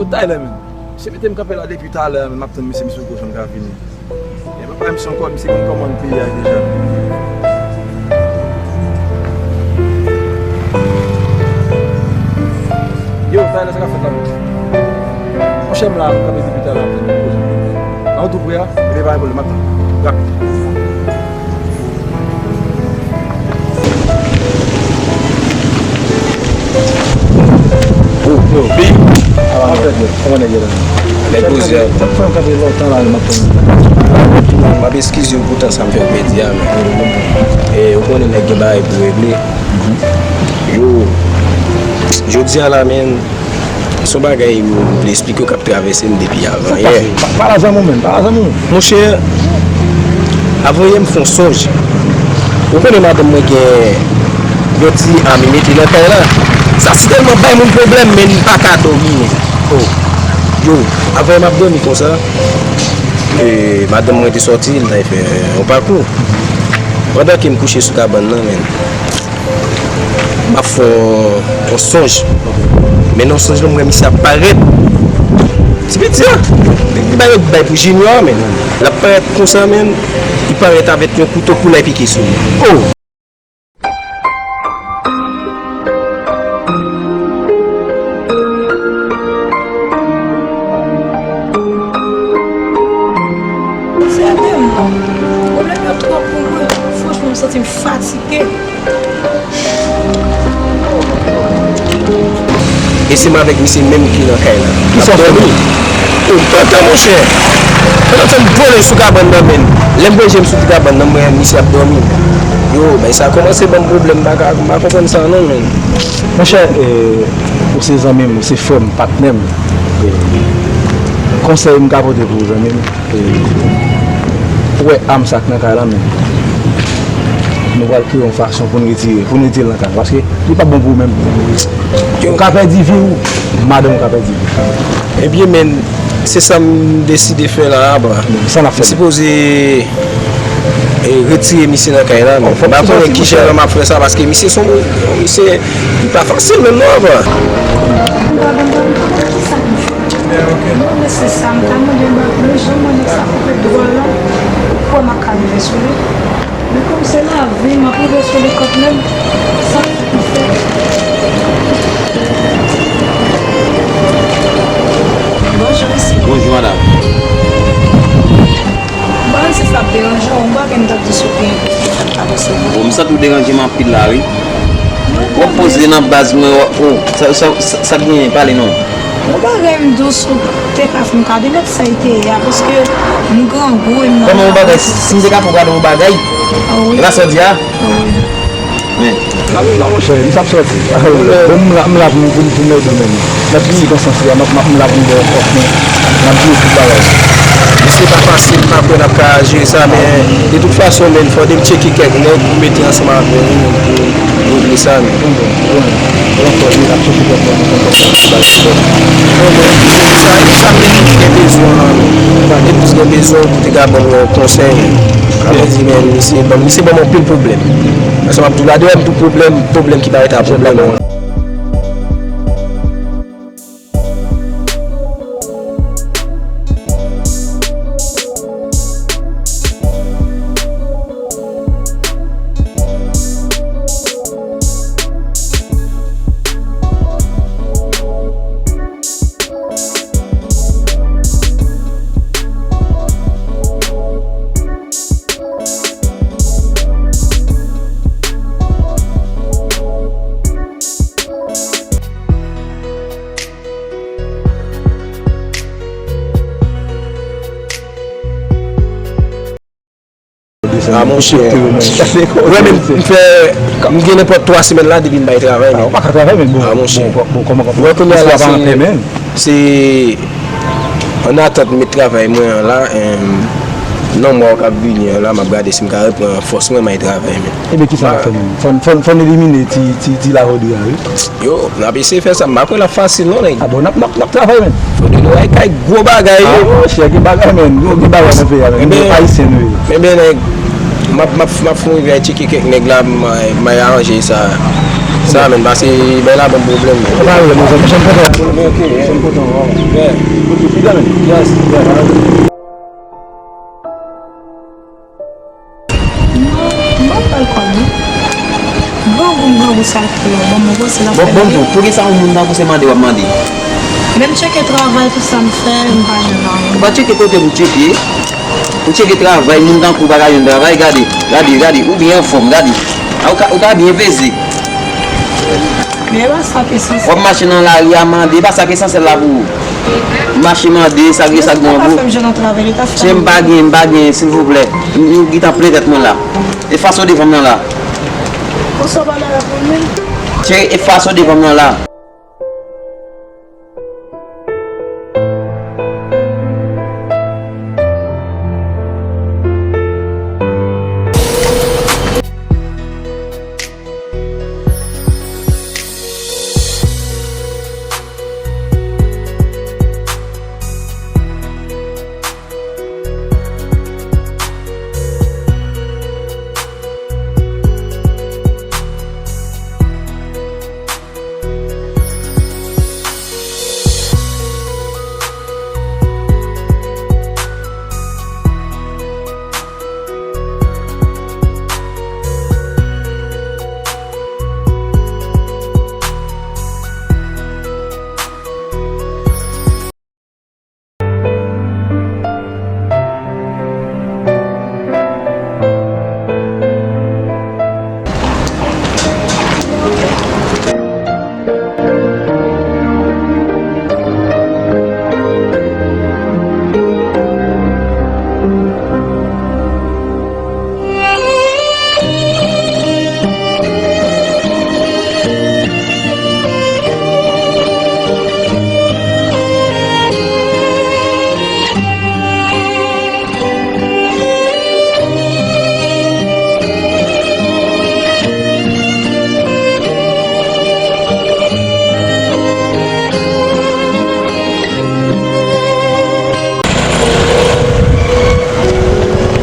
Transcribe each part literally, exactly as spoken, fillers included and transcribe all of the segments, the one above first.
Tyler, men. Se mete m kanpe la depi talè, men m ap tann misye, misye poko janm ka vini. E papa misye ankò, misye gen kòmann peyi a deja. Yo, Tyler, sa k ap fèt la menm? Monchè, m la, m kanpe depi talè, m ap tann misye poko janm vini. Nan wout ou pre a, epi pa gen pwoblèm, m ap tann. Rapid. Yo, yo, peyi. Kòman nèg yo? Kòman nèg yo la? Nèg poze a. Sa fè m kanpe lontan la, m ap tann. M ap eskize w pou tan sa m fè w pèdi a, men. E, ou konnen nèg gen bagay pou regle. Yo, jodi a la, men, se yon bagay m vle eksplike w k ap travèse m depi avan yè. Pa, pa la zanmi w menm, pa la zanmi w. Monchè, avan yè m fè yon sonj. Ou konnen madanm mwen gen yon ti ami mete nan kay la. Sa si tèlman bay moun pwoblèm, men m pa ka dòmi, men. Oh. Yo, avan yè m ap dòmi konsa. E, madanm mwen te sòti, l t al fè yon pakou. Pandan ke m kouche sou kabann nan, men. M ap fè yon sonj. Men nan sonj lan, m wè misye ap parèt. Ti piti a, li bay, bay pou Junior, men. L ap parèt konsa, men. Li parèt avèk yon kouto pou l al pike sou li. Oh! Sètènman, pwoblèm yo twòp pou mwen. Franchman, m santi m fatige. E se m avèk misye menm ki nan kay la. Kisa w fè? N ap dòmi. Ou pantan, monchè. Pantan m vole sou kabann nan, men. Lè m pran je m sou ti kabann nan, m wè misye ap dòmi. Yo, men sa kòmanse ban m pwoblèm, m pa ka, m pa konprann sa non, men. Monchè, eh, ou se zanmi m, ou se frè m, patnè m. Eh, konsèy m ka pote pou ou, zanmi m. E, ou wè am sa k nan kay la, men nou pral kreye yon fason pou n retire, pou n retire l nan kay la, paske li p ap bon pou ou menm. Ou ka pèdi vi w, madanm ou ka pèdi vi. Ebyen, men, se sa m deside fè la a, bra. Sa n ap fè. M sipoze, e, retire misye nan kay la, men m pa konnen kijan m ap fè sa, paske misye se yon, misye, li pa fasil menm non, bra. Bon, men se sa, m ta mande m ap nan jan mwen nèg sa koupe dwòl la, pou kwè m ap ka rive sou li. Men kòm se lavi, m ap rive sou li kanmenm. Sa ki fè. Bonjou, mesye. Bonjou, madanm. Bon, si sa ap deranje w, m pa gen m t ap di sou pye. Bon, m santi w deranje m anpil la, wi. W ap poze nan baz mwen, w ap, oh, sa, sa, sa, sa k genyen, pale non. Yon bagay m di w, si w te ka fè m kado, nèt sa li te ye a, paske m grangou e m nan. Kòman yon bagay, si m te ka fè w kado yon bagay, ah wi, e pa sa w di a? Ah wi. Men. Non, non, monchè, li t ap sòti. Bon, m la, m la pou, pou, pou m ede w menm. N ap vini konsantre a, m ap, m ap, m la pou m ba w kòb, men n ap jere tout bagay. Mesye, pa fasil, m pa kwè n ap ka jere sa, men de tout fason, men fò de m tcheke kèk nèg pou mete ansanm avè nou, pou regle sa, men. Bon, bon, bon, bon, n ap chèche kèk nèg pou konn kòb, pou bay kòb. Bon, men, sa, sa, men nou gen bezwen, men. E plis gen bezwen pou te ka ban nou yon konsèy. Sa vle di, men, misye ban, misye ban m anpil pwoblèm. Sa m ap di w la, deyò m tou pwoblèm, pwoblèm ki parèt a pwoblèm. Ah, monchè. Mwen menm, m fè, m gen nenpòt twa semèn la depi m bay travay, men. Ah, ou pa ka travay, men bon. Ah, monchè. Bon, bon, kòman, kòman? Ou wè kounye a la, se, se an atant m met travay mwen an la, em, nan mwa k ap vini an la, m ap gade si m ka reprann fòs mwen, m al travay, men. Ebyen, kisa n ap fè menm? Fò n, fò n, fò n elimine ti, ti, ti lavodri a, wi. Yo, n ap eseye fè sa, m pa kwè l ap fasil non, nèg. Ah bon, n ap, n ap, n ap travay, men. Fò de nou ay kay gwo bagay, wi. Ah, monchè, gen bagay, men. Yo, gen bagay nan peyi a, men. Nou ayisyen nou ye. Enben, nèg, m ap, m ap, m ap fè yon rive tcheke kèk nèg la, m, m al aranje sa. Sa menm, pase bay la ban m pwoblèm. Sa pa vre, mezanmi, janm kontan. Ok, ok, janm kontan, waw. Yeah. Ok, piga menm. Yes, yeah. Non, m pa pral kòb, non. Grangou, grangou, sa l fè, bon, mwen panse l ap fè. Bon, bon, pou, poukisa yon moun tankou se mande w ap mande? Men m tcheke travay, tout sa m fè, m pa jwenn anyen. Ou pa tcheke kote pou tcheke? Ou tcheke travay, moun tankou w pa ka jwenn travay, gade, gade, gade, ou byen anfòm, gade. A, ou ka, ou ka byen peze. Men e pa sa k esansyèl. W ap mache nan lari a mande, e pa sa k esansyèl la pou ou. Mache mande, sa k, sa k bon pou ou. Mesye, m pa gen, m pa gen, silvouplè. M, m gentan plen tèt mwen la. Efase w devan m nan la. Konsa w pale avèk mwen menm? Cheri, efase w devan m nan la.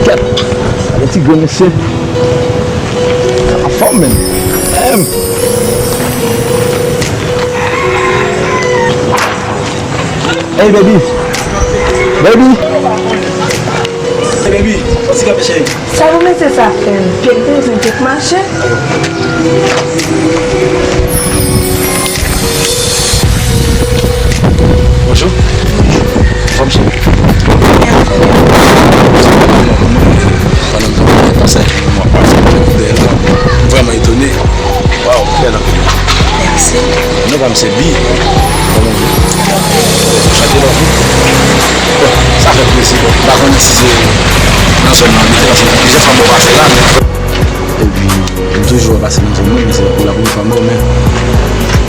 Kèt! Gade ti grenn mesye. Anfòm menm. Em. Hey baby. Baby. Hey baby, fò ti kanpe cheri. Sa pou mesye sa fè m? Pye m te bezwen pye k mache. Bonjou. Anfòm cheri? Byen, anfòm. Pandan m t ap pase, m ap pase, m vrèman etone. Waw, bèl anpil. Mèsi. Non pa m se Bi. Kòman w ye? Anchante, Lòvi. Bon, sa fè plezi, bon, m pa konnen si se nan zòn nan w abite, paske gen plizyè fwa m wè w pase la, men. Epi, m toujou wè w pase nan zòn mwen, men se pou la premye fwa m wè w, men,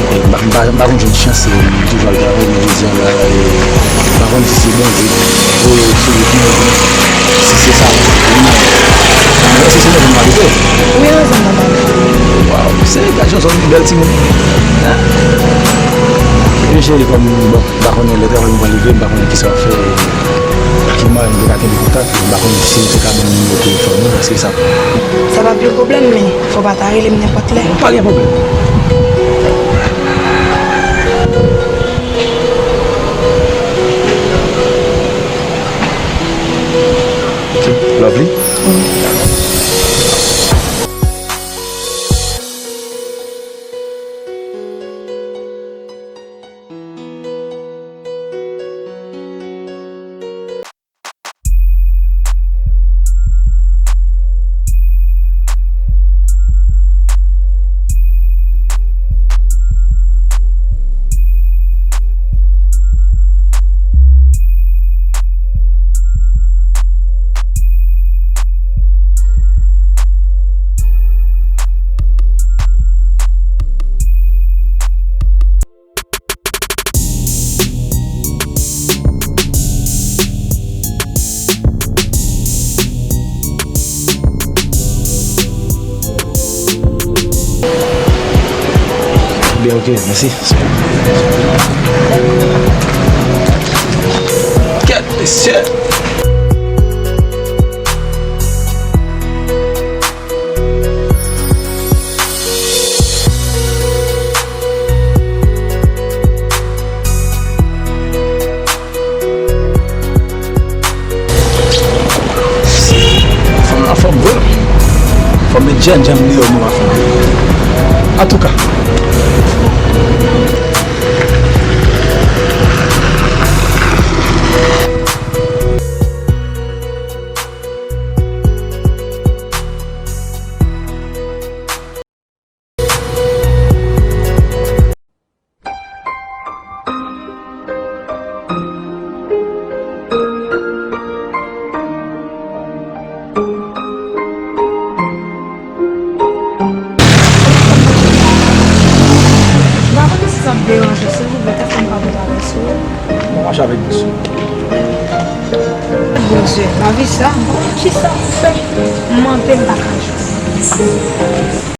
e, m pa, m pa, m pa konn jwenn chans, e, m toujou al travay, men jodi a la, e, m pa konn si se Bondye voye w sou wout mwen, si se sa, wi, men èske se nan zòn w abite? Wi, nan zòn nan m abite. Waw, se, gad yon zòn ki bèl timoun. Epi cheri, kòm, bon, m pa konnen lè travay mwen pral rive, m pa konnen kisa w ap fè, ki mwayen m te ka kenbe kontak, m pa konnen si w te ka ban m nimewo telefòn ou, èske sa. Sa p ap yon pwoblèm, men fò w pa ta rele m nenpòt lè. Pa gen pwoblèm. Lovely? Wi. Byen, ok, mèsi. Kèt, mesye! Jèn jan m deyò nou anfan. Antouka. M pa konn si sa ap deranje, silvouplè, tèlfòn pa pou travèse w. Bon, mache avèk dous. Bondye, lavi sa, kisa m fè? M mande, m pa ka jwenn.